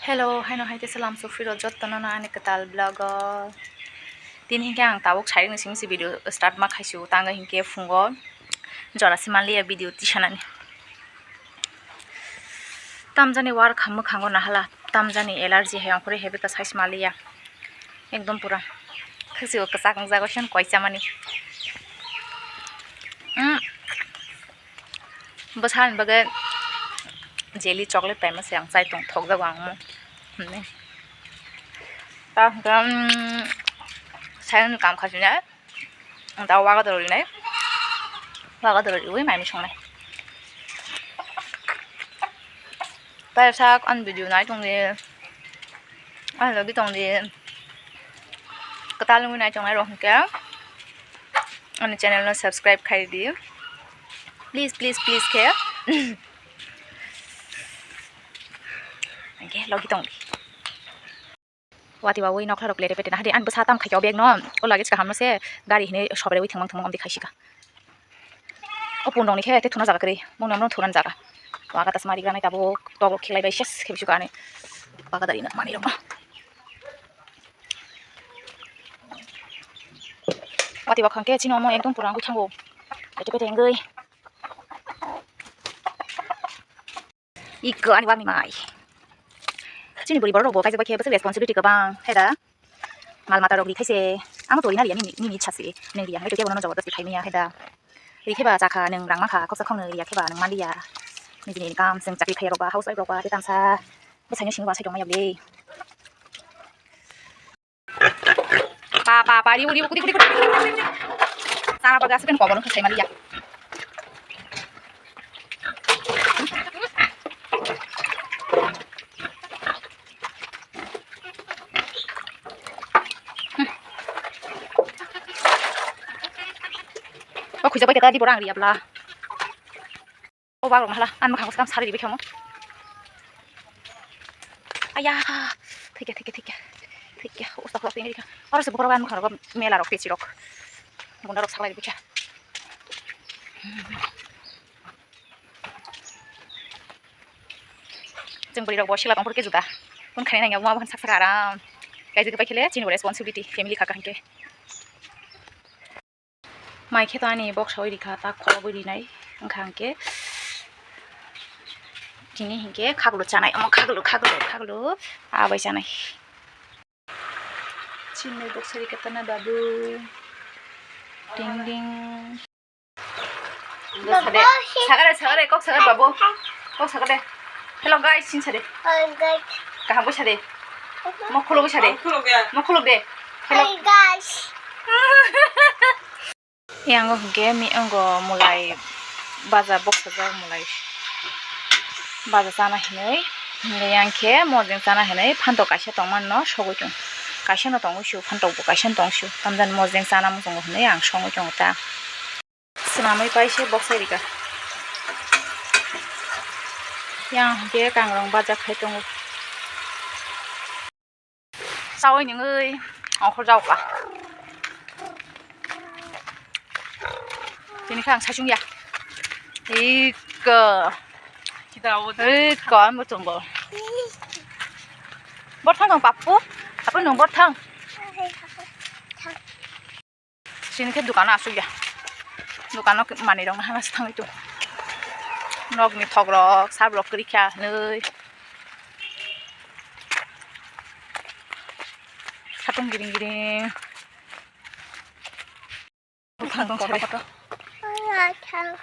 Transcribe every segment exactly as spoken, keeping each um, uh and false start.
Hello, haino hai khe salam sufiro jottono no ani kwtal vlog o. Tini hinkhe ang tabuk sairing ni simi se video start ma khaisio, tango hinkhe phungo jora se manliya video tisanani. Tamjani war kham mwkhango nahala, tamjani allergy hai ongkhorwi hai bwkha sai se manliya. Ekdom pura khasibo kwchak wngjago, sen koi chamani. Mm. Bwsani bagwi jelly chocolate paima se ang chai tong thokjago ang mo hinwi. Ta hwnkhe, um, sayangni kam khasinai, ang ta waga doro rinai, waga doro riwi mai mui songnai. Tai sak ani video nai tongdi. Ani logi tongdi. Kwtal wngwi nai tongnai rok hwnkhe ani channel no subscribe khai di. Please, please, please khe. Hwnkhe logi tongdi. Wati wawi nokla rok lere pete nahadi ani bwsa tam khaikhe o bag no. O luggage kaham no se gari hinwi sobre wi thwngmang thwngmang omdi khaisika. O pun rok ni khe tei thuna jaga kwrwi, bongni omo thuna jaga. Waga tasma rigra nai tabuk tok rok khelai bai ses khe bisu kani. Waga dari na mani rok. Wati wakhang khe chini omo ekdom pura wngwi thango. Pete pete wngwi. Iko ani wangni mai. Chini buri borok rok bo kaijak bai khe bwswk responsibility kwbang hai da. Mal mata rok ri khai se. Amo to rina riya nini, nini ichha se. Nini riya hai to kebo nono jabardasti khai manya hai da. Ri khe ba cha kha nwng rang ma kha khoksa khoknwi riya khe ba nwng man riya. Nijini income chwng chakri khai rok ba house wife rok ba tei tamsa bwsai no sini ba sai tong maya ble. Pa, pa, pa, riu, riu, kudi, kudi, kudi, kudi, kudi, kudi. Sana baga aswk kobor wngkha saimaliya. O khuijak bai khe ta di borang riya bla. O bak rok hala, ani mwkhang bwskang sari ribai khe omo. Aya, thikya, thikya, thikya, thikya, usta khulok tini rikha. Oro se bokhorok ani mwkhang rok mela rok pechirok. Gunda rok saklai ribai kha. Chwng bwrwi rok bo sila tong phuru khe juda. Kun khainai nangya, buma bo khan sak sak aram. Kaijak bai khe le chini bo responsibility, family kha kaham khe. Mai khe to ani boksa oi rikha, ta kholobwi rinai wngkha hwnkhe tini hinkhe khagulu chanai, omo khagulu, khagulu, khagulu abai chanai. Chini boksa rikha tana babu. Ding ding. Sade. Sagare, sagare, kok sagare babu. Kok sagare. Hello guys, sin sade. Kaham bo sade. Mokholo bo sade. Mokholo de. Hello guys. Yang hwnkhe mi ongo mulai baja boksajak mulai baja chana hinwi. Hwnkhe yang khe mojeng chana hinwi phantok kaisa tongmani no sogwi tong. Kaisa no tongwi su phantok bo kaisa no tong su. Tamjani mojeng chana muchungo hinwi ang songwi tongo ta. Swnamwi paise boksai rikha. Yang hwnkhe kangrong bajak khai tongo. Chawi nungwi ongkhor jaokha. Tini khe ang saichung ya. Iko. Iko, ang bo tongo. Borthang tong, Papu. Papu, nung borthang. Sini khe dukano asuk ya. Dukano manwi rok no hana se thangwi tongo. Nokni thok rok, sab rok kwrwi kha hinwi. Satung giring giring. Bwkhang tong sari.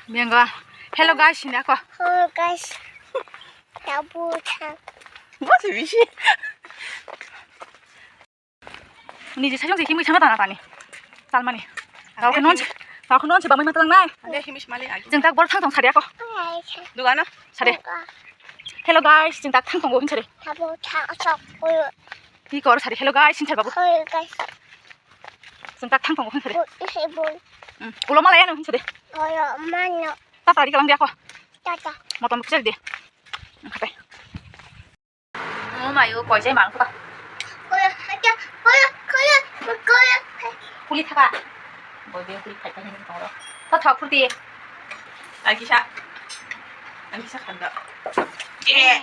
Benga. Hello guys, sini ako. Hello guys. Tabu thang. Bo se bisi. Niji sajong se himwi sama tana tani. Talmani. Tao khe non se, tao khe non se bamai matang nai. Ane himwi samali agi. Jeng tak bor thang tong sari ako. Dugano. Sari. Hello guys, jeng tak thang tongo hin sari. Tabu thang sok. Hi kor sari. Hello guys, hin sari babu. Hello guys. Jeng tak thang tongo hin sari. Boi, boi. Hmm. Ulo malaya no hin sari. Oyo mano. Ta tari kalang dia ako. Tata. Motom kecil dia. Khatai. Mo mayo koijai mang kha. Koya, koya, koya, koya, koya. Kuli thaka. Boi be kuli khai khai ni tong ro. Tho tho kuli. Ang kisa. Ang kisa khanda. Eh.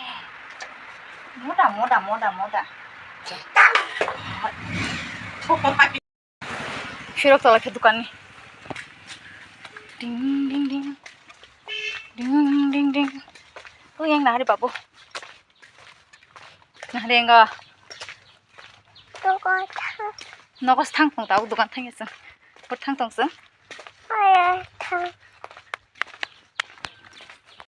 Moda, moda, moda, moda. Phirok tola khe dukanni. Ding, ding, ding. Ding, ding, ding. Ui, yang nahari babu. Nahari yang ga. Toko thang. Nokos thang tong tau dukan thang yasang. Por thang tong sung. Aya thang.